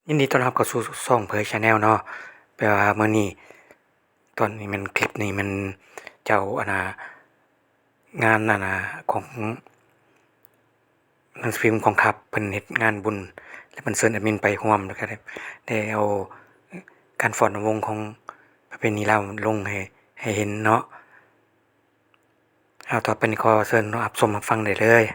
ຍິນດີຕ້ອນຮັບເຂົ້າສູ່ຊ່ອງເຜີຍ Channel ເນາະ. ແປວ່າມື້ນີ້ ຕອນນີ້ແມ່ນ ຄລິບນີ້ແມ່ນເຈົ້າ ອັນນ່າ ງານ ອັນນ່າ ຂອງໜັງສືພິມກອງທັບ ເພິ່ນເຮັດງານບຸນ ແລະ ເພິ່ນເຊີນແອດມິນໄປຮ່ວມ ແລ້ວກໍໄດ້ ໄດ້ເອົາການຟ້ອນລຳວົງຂອງປະເພນີລາວລົງໃຫ້ ໃຫ້ເຫັນເນາະ. ເອົາ ຕໍ່ໄປນີ້ຂໍເຊີນຮັບຊົມຮັບຟັງໄດ້ເລີຍ.